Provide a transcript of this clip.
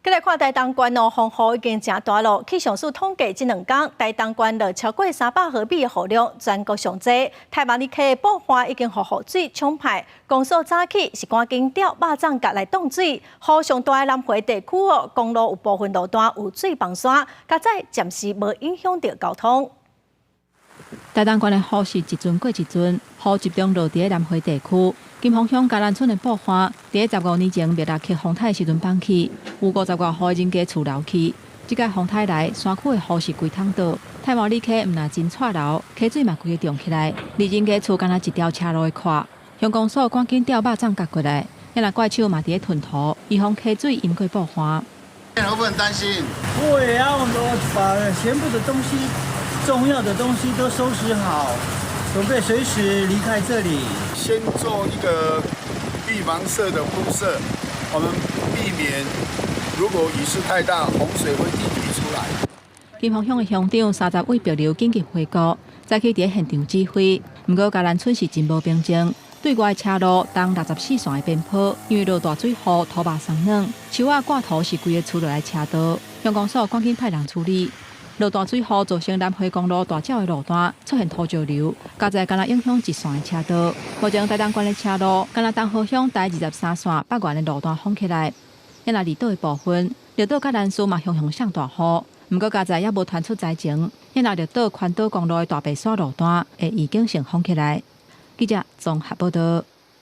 繼來看台東縣哦，風雨已經誠大囉。氣象署統計，這兩工台東縣落超過300毫米的雨量，全國上濟。太麻里溪的布花已經予雨水沖歹，公所早起是趕緊吊肉粽角來擋水。雨上大的南迴地區哦，公路有部分路段有水崩山，佳哉暫時無影響著交通。台東縣的雨是一陣過一陣，雨集中落佇南迴地區。金峰鄉嘉蘭村的布花，佇15年前麥樂克風颱時陣崩去，有50外戶人家厝流去。這擺風颱來，山區的雨是規桶倒，太麻里溪毋但真掣流，溪水嘛規个漲起來，離人家厝敢若一條車路的闊。鄉公所趕緊調肉粽角過來，遐若怪手嘛佇咧吞土，預防溪水淹過布花。會不會很擔心？會啊，我把全部的東西、重要的東西都收拾好，準備隨時離開這裡。先做一個預防式的鋪設，我們避免如果雨勢太大，洪水會溢出來。金峰鄉的鄉長30位帛琉緊急會過，早起佇現場指揮。毋過嘉蘭村是真無平靜，對外車路東64線的邊坡，因為落大水雨，土肉鬆軟，樹仔掛塗是規个厝落來車道，鄉公所趕緊派人處理。落大水雨造成南迴公路大鳥的路段出現土石流，佳哉敢若影響一線的車道。目前台東縣的車路，敢若東河鄉台23線北緣的路段封起來。遐若離島的部分，綠島佮蘭嶼嘛常常上大雨，毋過佳哉猶無傳出災情。遐若綠島環島公路的大白沙路段會預警性封起來。記者綜合報道。